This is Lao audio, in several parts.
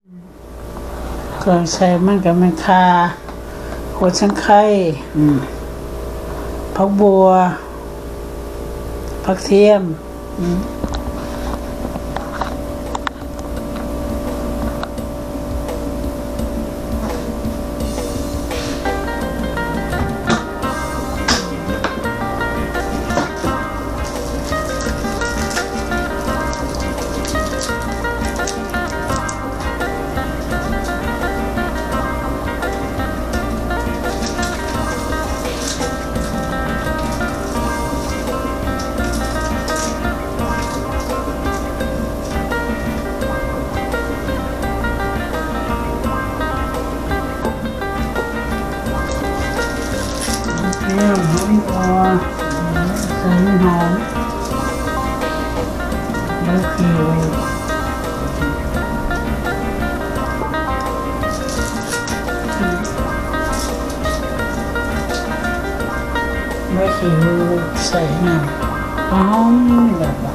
ເຄື່ອງໃສ່ມັນກໍແມ່ນຂ່າ, ຫົວສັງໄຄ, ອືມ, ຜັກບົ່ວ, ຜັກທຽມ, ອືມ. ແລ້ວເຮົາກໍໃສ່ຫອມ ໃບຂິງ ໃບຂິງ ໃສ່ນຳ ຫອມແບບວ່າ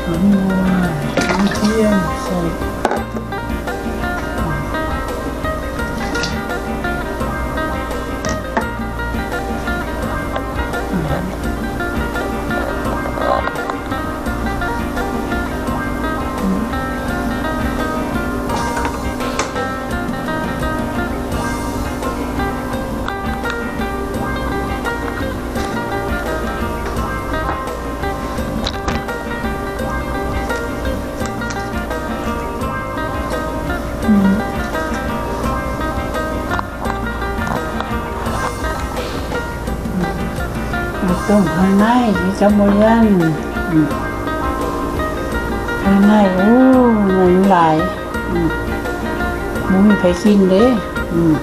ຫົວ ຫົວ ກະທຽມໃສ່ ອືມ ອືມ ຕົ້ມເຄື່ອງໃນ ມີຈຳບໍ່ຢັນ ອືມ ເຄື່ອງໃນ ໂອ້ ມັນຫຼາຍ. ອືມ ບໍ່ມີໃຜກິນເດ້ ອືມ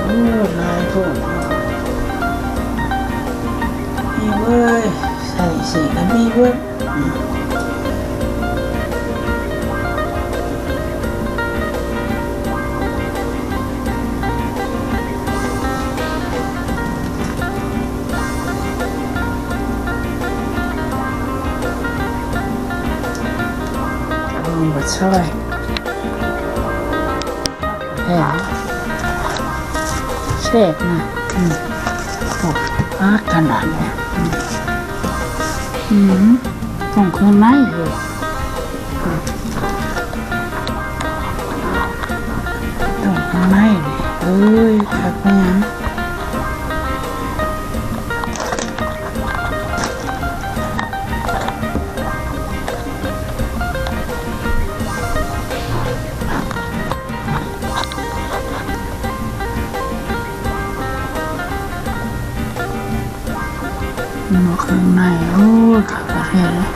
ໂອ້ ຫຼາຍໂພດ ອີເວີຍ ໃສ່ຊິອັນນີ້ເວີຍ. ລອງມາຊ່ອຍ. ແຊບນະ ອືມ ໂອ້ ອາດຂະໜາດນີ້ ອືມ ອືມ ຕ້ອງເຄື່ອງໃນຢູ່ ອືມ ຕ້ອງເຄື່ອ ເອີຍ ຄັກແມ່ນຫຍັງ. ໝົກເຄື່ອງໃນ ໂອ້ຍ ຄັກປະເທດເລີຍ.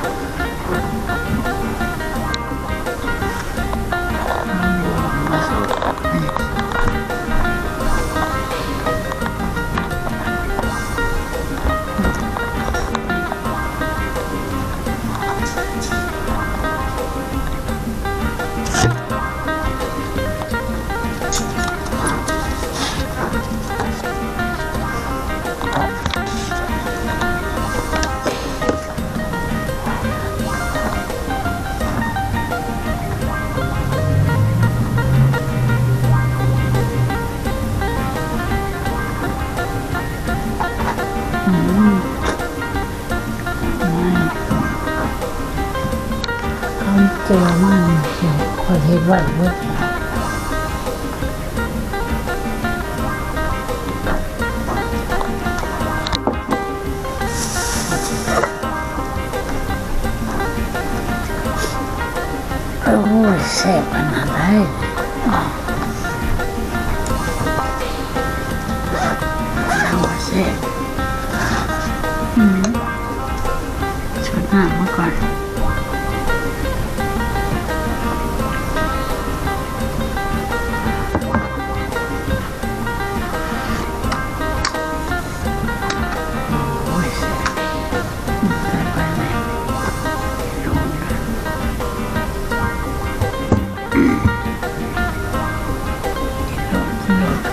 ອືມ ຄຳເຈີມານີ້ ຂ້ອຍເຮັດໄວ້ເບິດ. ໂອ້ຍ ແຊບຂະໜາດໃດ. ເອົາແຊບ. ອືມ ຊົດນ້ຳມາກ່ອນ. ໂອ້ຍ ແຊບ ແຊບປານໃດ.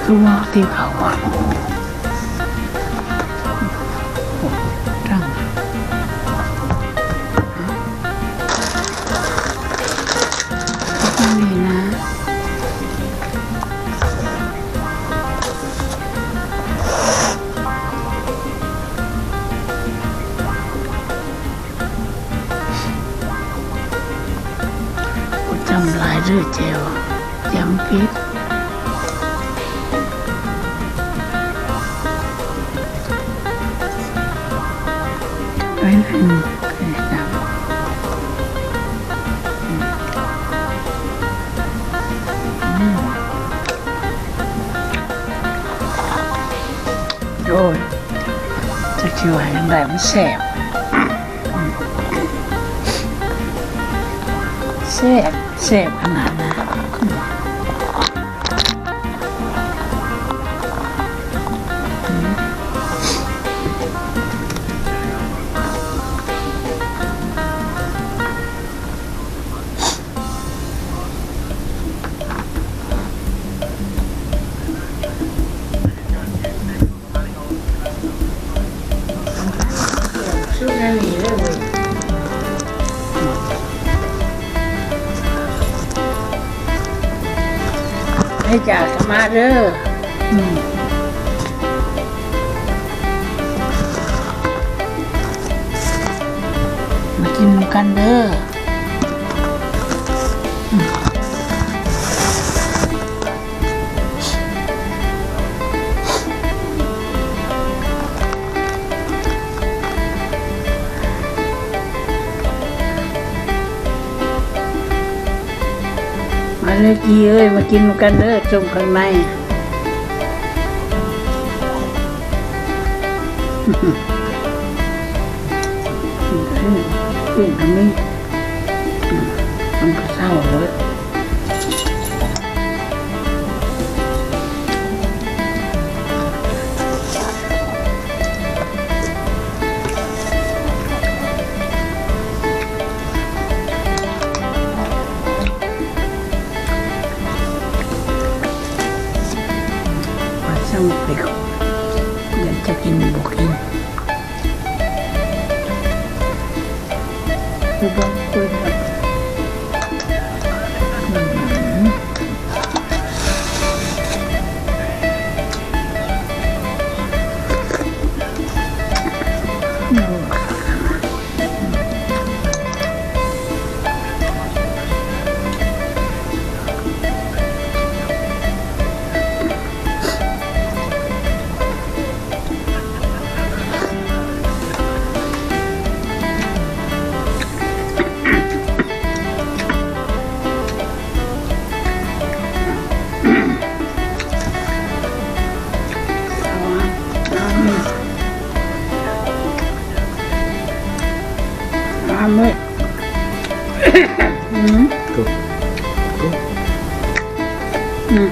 ຄືວ່າຕິວເຂົ້າ ນີ້ນະ ບໍ່ຈ້ຳຫຼາຍເດີ້ແຈ່ວ ຢ່າມັນເຜັດ. ໄປ ອືມ ອືມ ໂອ້ຍ ຈັກຊິວ່າຈັ່ງໃດ ມັນແຊບ ແຊບ ແຊບຂະໜາດນະ. ໃຫ້ຈາກມາເດີ້ ອືມ ມາກິນນຳກັນເດີ້. ມາເດີ້ກີ້ເອີຍ ມາກິນນຳກັນເດີ້ ສົ້ມເຄື່ອງໃນ. ອືມ ອືມ ກໍມີ ອືມ ມັນກໍເຊົາເລີຍ. ວ່າເຊົາໄປ ຢ້ານຈະກິນບໍ່ກິນ. ອືມ. ອືມ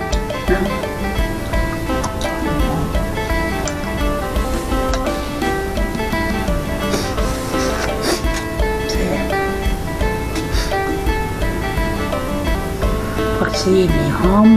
ແຊບ ຜັກຊີນີ້ຫອມ